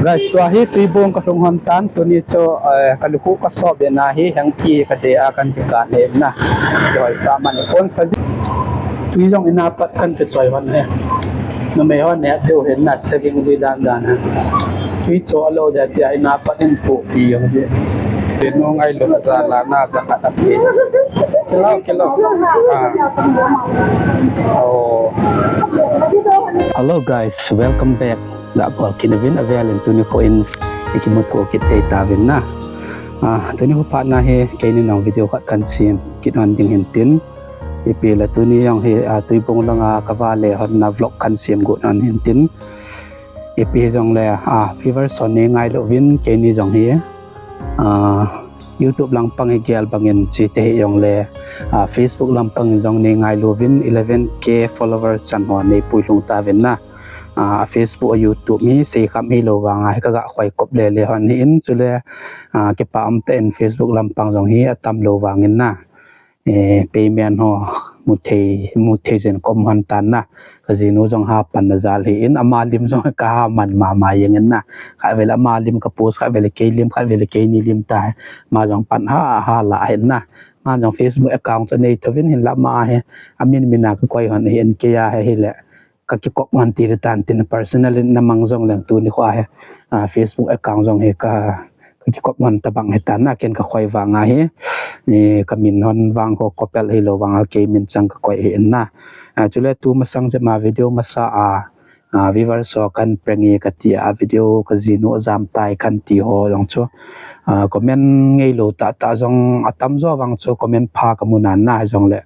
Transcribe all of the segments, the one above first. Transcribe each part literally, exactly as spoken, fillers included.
Guys, tua hi Tuibong ka lhung hon tan, tuni chu, eh, ka lukhuh ka sop in ahi, heng ki ka de a kan ki kan e na. Ki hoi sa man kon sa ji. Tui jong ina pat kan ki choi hon he. Numei hon he deu he na saving ji dan dan he. Tui chu alo de tia ina pat in pu pi jong ji. Tui nu ngai lu na za la na za khat a pi. Kilo, kilo. Ah. Oh. Hello guys, welcome back. Ga bol kit uvin avel in tuni kho in i kimu tho kit thei tauvin na. Ah, tuni kho phat na hi keini nong video khat kan sem kit hon ding hin tin. Ipi le tuni jong hi, ah, Tuibong langa ka va le hon na vlog kan sem got hon hin tin. Ipi jong le, ah, viewers hon nei ngailu vin keini jong hi. Ah, YouTube lang pang hi gel bangin chi te hi jong le, ah, Facebook lang pang jong nei ngailu vin eleven K followers chan ho nei pui lhung tauvin na. Ah, Facebook, YouTube hi sei kham hi lo vang a hi ka ga khoi kop le le hon hi in chule, ah, kipa um te in Facebook lam pang jong hi atam lo vangin na. Eh, payment ho mu thei, mu thei jen kom hon tan na. Ka jinu jong ha pan na jal hi in ama lim jong ka ha man mama jeng in na. Kha vele ama lim ka post, kha vele kei lim, kha vele keini lim ta. Ma jong pan ha, ha la hin na. Ma jong Facebook account chu nei tho vin hin la ma hi. Amin mina ka koi hon hi in kei a hi le. Ka kikop hon ti le tan tin personal in na mang jong leng tuni kho a hi. Ah, Facebook account jong hi ka, ka kikop hon tabang hi tan na ken ka khoi vang a hi. Ni ka min hon vang kho kopel hi lo vang a kei min chang ka koi hi in na. Ah, chule tu masang jep ma video masa a, ah, viewers ho kan prank e ka ti a video ka jinu jam tai kan ti ho jong chu. Ah, comment ngei lo tah tah jong atam jo vang chu comment pha ka mu nan na jong le.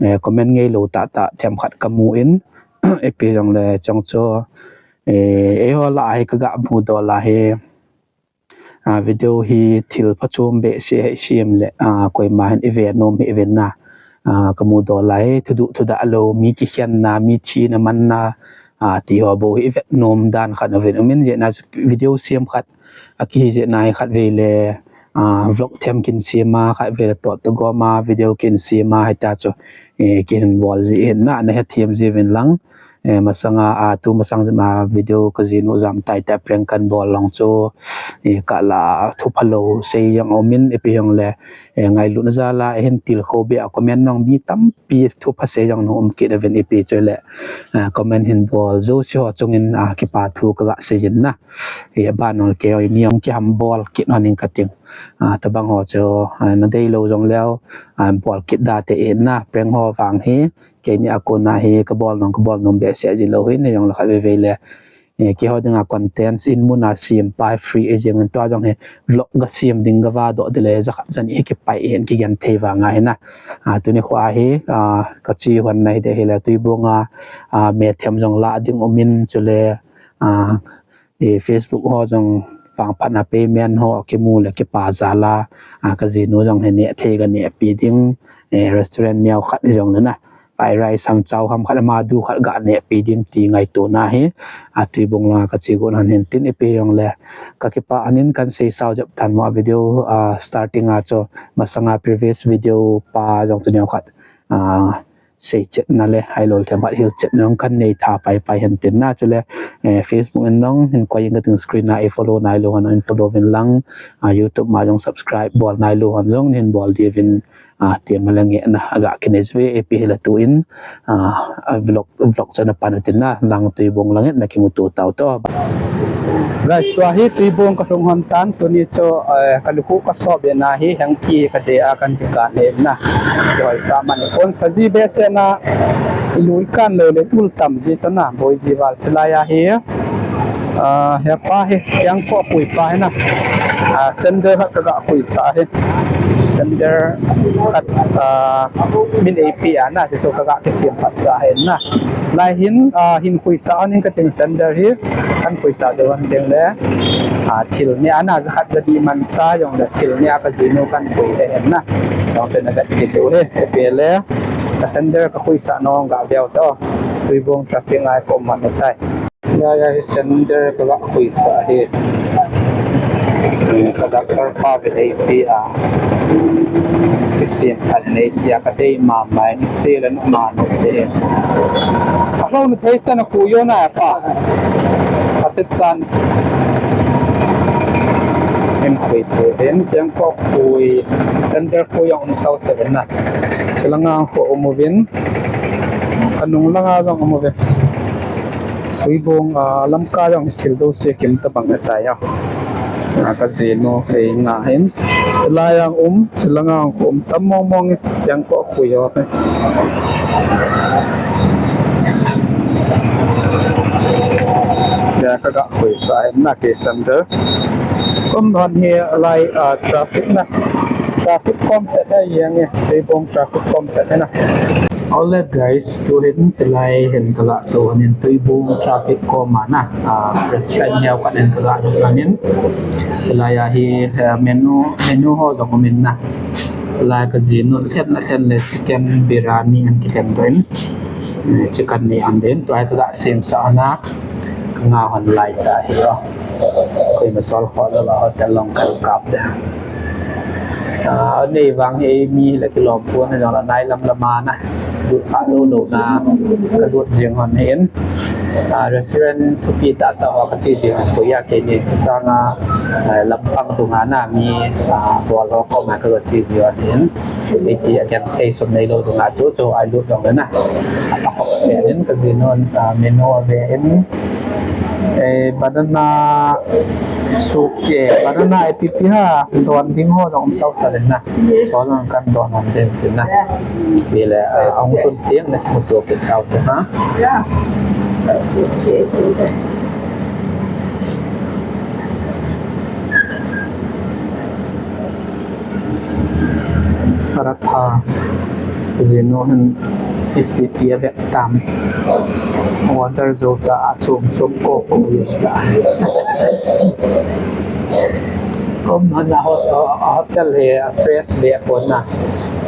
Eh, comment ngei lo tah tah them khat ka mu in. Ipi jong le chong chu, eh, eiho la hi ka ga mu do la hi, ah, video hi thil phachom behseh hi sem le, ah, koima hin i ve nom hi i ven na. Ah, ka mu do la hi thuduh thudah lo, mi kikhen na, mi thina man na, ah, ti ho bou hi i vet nom dan khat na ven umin jeh na video sem khat, a kihi jeh na hi khat vei le, ah, vlog them kin sem a, khat vei le tot to gom a, video kin sem a, hi ta chu, eh, kin bol ji hin na, na he them ji vin lang. Eh, masanga, ah, tu masang jep ma video ka jinu jam tai ta prank kan bol long chu, eh, ka la thu pha lo sei jong umin ipi jong le, eh, ngailut na jal a, eh, hin til kho be a comment nong mi tampi thu pha sei jong nong um kit uvin ipi chu le, eh, comment hin bol jo si ho chungin, ah, kipa thu ka ga sei jin na. Eh, ban nong le kei hoi mi jong ki ham bol kit hon in ka ting. Ah, tabang ho chu, ah, na dei lo jong leo, ah, bol kit da te in na prank ho vang hi. Keini a kon a hi ka bol nom, ka bol nom behseh ji lo hi, nei jong le khat vei vei le. Eh, keiho dinga contents in mun a sem pai free e jeng in tua jong hi vlog ka sem ding ka va doh de le ja khat ja ni hi kipai hin kigen thei vang a hi na. Ah, tuni kho a hi, ah, ka chi hon na hi de hi le Tuibong a, ah, me them jong la ding umin chule, ah, eh, Facebook ho jong vangphat na payment ho kimu le kipa jal a, ah, ka jinu jong hi neh thei ka neh pi ding, eh, restaurant neo khat hi jong le na. Fried rice ham chow ham khat ama du khat ga neh pi ding ti ngaito na hi. Ah, Tuibong langa ka chi got hon hin tin ipi jong le. Ka kipa anin kan sei sao jep tan mo video, ah, starting a chu masanga previous video pa jong chu neo khat, ah, sei chet na le, hai lo them khat hil chet na jong kan nei tha pai pai hin tin na chule, eh, Facebook in jong hin koi in ka ting screen a i follow nai lo hon in follow vin lang, ah, YouTube ma jong subscribe bol nai lo hon jong hin bol di vin, ah, ti ma le nge na a ga kinei ve ipi hi la tu in, ah, a vlog, vlog chu na pan u tin na lang Tuibong lang in na kimu to tau to. Guys, tua hi Tuibong ka lhung hon tan, tuni chu, eh, ka lukhuh ka sop in ahi, heng ki ka de a kan ki kan e na. Ki hoi sa man kon sa ji behseh na, i lui kan lo le ul tam ji to na, boi ji val chi lai ahi. Ah, he pa hi, kiang ko pui pa hi na. Ah, sender khat ka ga khui sa hi. Sender khat, ah, min ei pi a na, si so ka ga kisem pat sa hi na. Lai hin, ah, hin khui sa hon in ka ting sender hi, kan khui sa de hon ding le, ah, thil ni a na ja khat ja di man cha jong le thil ni a ka jinu kan khui he hen na. Jong se na vet kit u he, he pe le, ka sender ka khui sa nong ga veu to, Tuibong traffic ngai ko man u tai. Ya, ya, hi sender ka ga khui sa hi. Hmm, ka doctor pa ve ei pi a. Kisem phat nei tia ka dei ma mai ni se le nu ma nu te. A lo ni thei chan a ku yo na pa. A te chan. Kangkhuipu hin, Kangkhuipu, Centre khu jong um sao sao in na. Chulanga khu um uvin. Kanung langa jong um uvin. Tuibong, ah, Lamka jong chil jouse kim tabang ahitai a. Ah, kajinu kei nga hin. Chulai jong um, chulanga khu um tam mong mong in. Kangkhuipu ho. Tia kaga khuisa in na kei Centre. Kum don hi lai, ah, traffic na. Traffic kom chet a jeng e, Tuibong traffic kom chet na. Alright guys, tuhin chulai hin kaga to ahin Tuibong traffic kom a na. Ah, restaurant neo khat in kaga to ahin. Chulai a hi, eh, menu, menu ho jong um in na. Chulai kajinu lhen lhen le chicken biryani ahin kilhen doh in. Eh, chicken ni ahin din, tua hi kaga semsa na. Kanga hon lai ta hi o. Koima sol kho lou a hotel long kal kap de. Ah, anei vang hi mi la kilom pon na jong la nai lam lam a na. Lut kha lou lou na. Kalut jing hon hin. Ah, restaurant thupi tah tah ho kache jing hon koi a keini chu sanga, ah, lampang dunga na mi, ah, bol ho koma kaga che jing hon hin. Iti a genthei sum neilou dunga chu chu ai lut jong le na. Apa hop se in kajinu, ah, menu ave in. Eh, banana soup, eh, banana ipi ipi ham don ding ho jong um sao sao in na. Chulai kan don hon din tin na. Bile, ah, ahung tun teng na kimuto kit tau te ha. Paratha, jinu hin ipi ipi ave tam. Order jou ta a chom chom ko ko jo ta. Kum hon a hot-, a hotel hi a fresh be pon na.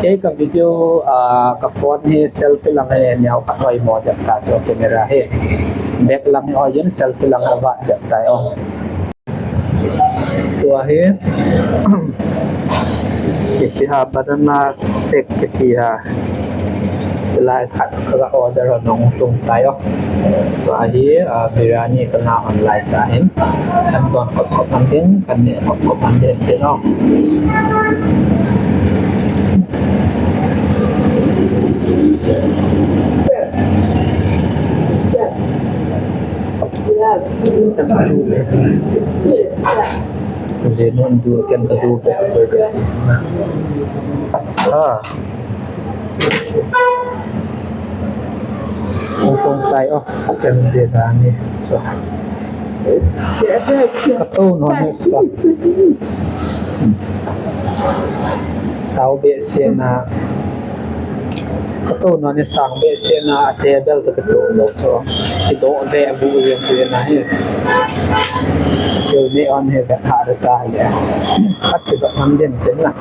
Kei ka video, ah, ka phone hi selfie lang hi neo khat hoi mo jep ta chu camera hi. Back lang hi hoi jin selfie lang hi avat jep tai o. Tua hi, kiti ha banana shake kiti ha. Chulai khat kaga order hon nung tung tai o. Tua hi, ah, biryani kanga hon lai ta hin. Kan don kop kop hon din, kan neh kop kop hon din tin o. Jinu du ken kadu be. Acha. Ong kong tai o, chicken biryani. So. Kato non e sa. Sao behseh na. Kato non e sang behseh na a table ta kato lou chu. Kido ve bu yen chu na hi. Chil ni on he ve ha ta le. Kat kido nam den ten na.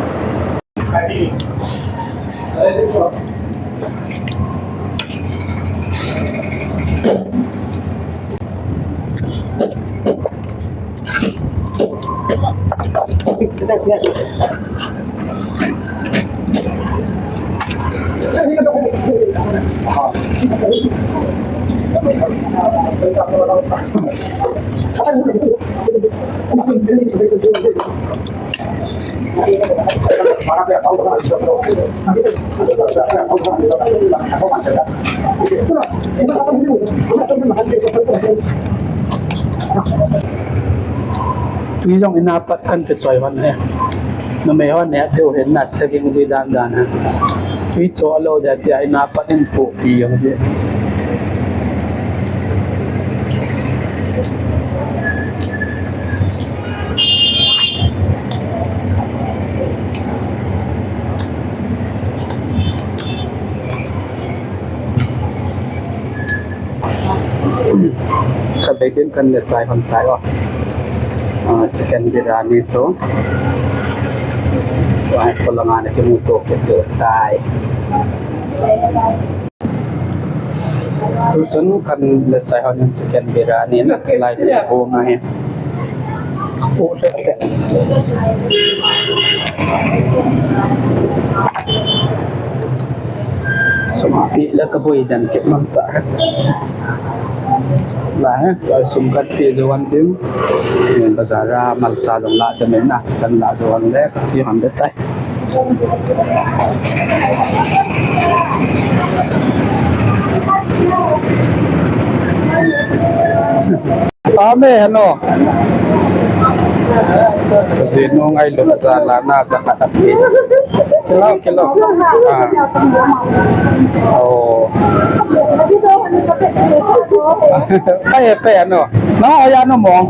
Tui jong ina pat kan kichoi hon he. Numei hon he, deu he na saving ji dan dan he. Tui cho lou de tia ina pat in pu pi jong ji. Ka bei din kan le chai hon tai o. Ah, chicken biryani chu. Ai, ko langa na kimuto kit tai. Tuchun kan le chai hon in chicken biryani na chilai le bo nga hi. Sumpi la ka boi dan kit man ta. Lah, eh, sum kati jo wan ding. Bazar a malcha jong lah ding na, kan lah jo wan le, kati han de tai. Ame, ano? Kajinu ngailut jal a na jakhat ape. Kilo, kilo. Ah. Oh. Pai, pai, ano? Na, aya no mong.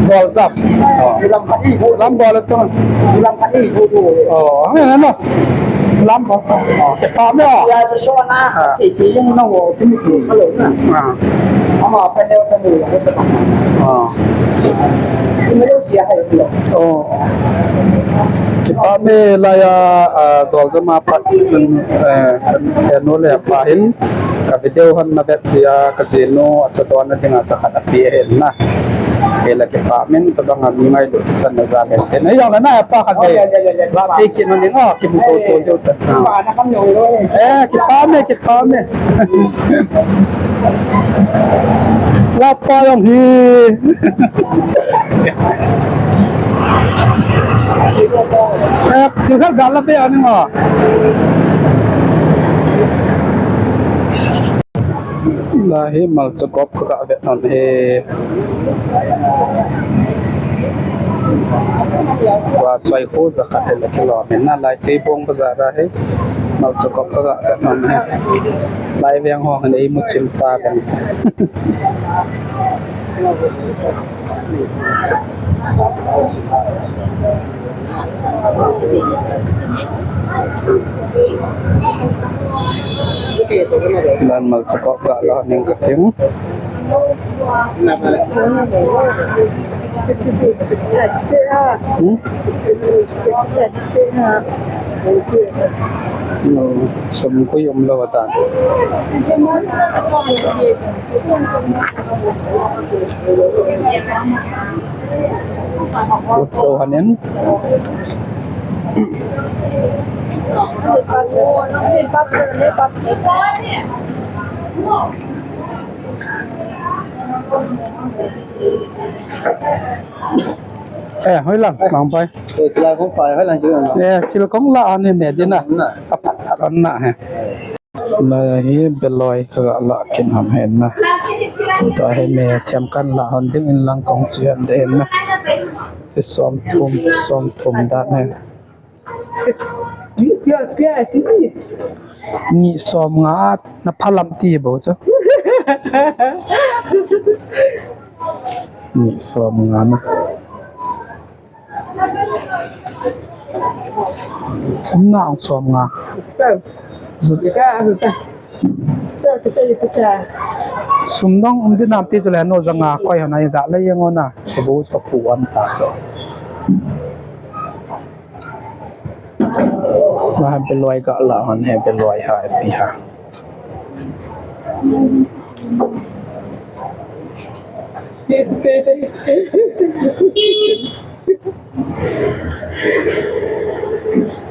Joljam. Oh. Lam bol tu. Oh, ano, ano? Lam bol. Oh, kipa me, oh. Ah. Ah. Ah. Oh. Kipa me laiya, ah, joljam a pat, eh, anu le apa hin ka video hon na vet jeh a kajinu achadon na dinga jakhat ape ahin na. Hila kipa min, tabang a mi ngailut kichan na jal hen. Te na jong le na apa khat ve. Oh, ya, ya, ya, ya. Ba pe kin hon ding, oh, kimu to to jo ta. Eh, kipa me, kipa me. Lapa jong hi. Eh, sikha gal la pe ani ma. Lahi malcha kop ka ga vet non he. Tua choi khu jakhat le kilom in na lai tei bong bazar a he. Malcha kop ka ga vet non he. Lai veng hong ne imu chim ta ben. Lan malcha kop ga la ning kating. Hmm? No, sum koi um lou atan. Let's go, hanin. Eh, hoilang, mang pai. Eh, chila kong pai, hoilang chila. Eh, chila kong la ani me dina. Na. Apat pat on na he. Na hi beloi ka la kin ham hen na. Tua hi me thiam kan la hon ding in lang kong chi han de hen na. Ti som thum, som thum dan he. Ni som nga na phalam ti bo chu. Ni som nga na. Um na ong som nga. Sum dong um din nam ti chu le no janga koi hana i ga le yang ona. Chu bu chu ka pu an ta chu. Wa beloi ga la han he beloi ha pi ha.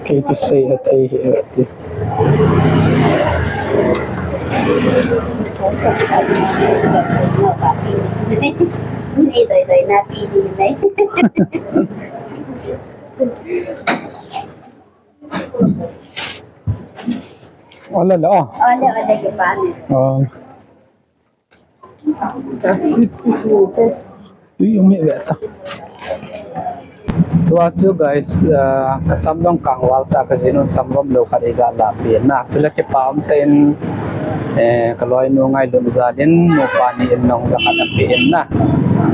Kei ti sei a thei hi a ti. Ni doi doi na pi ni nei. Ole le, oh. Ole, ole, kipa me. Oh. Ui, umi ve ta. Tua chu guys, ah, ka sam dong kang val ta, ka jinun sam rom lou khat i ga la pi na. Chule kipa um te in, eh, ka loinu ngailut jal in, nupa ni in nong jakhat a pi in na.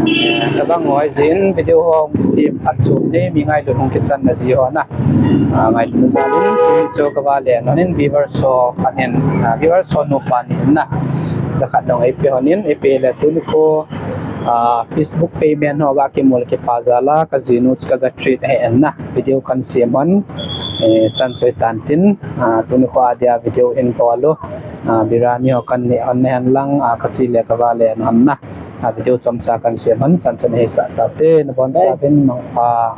Eh, tabang hoi jin video ho hung sem phat chu ni mi ngailut hung kichan na ji ho na. Ah, ngailut jal in, tuni chu ka va le non in viewers ho khat in, ah, viewers ho nupa ni in na. Jakhat dong ei pe hon in, ei pe le tuni khu, ah, Facebook payment ho ga kimu le kipa jal a, ka jinu chu ka ga treat he en na. Video kan sem hon, eh, chan choi tan tin, ah, tuni khu a dia video in bol u, ah, biryani ho kan ne hon ne hen lang, ah, ka chi le ka va le non na. Ah, video chomcha kan sem hon, chan chun hei sa tau te, na bon cha vin mangpha.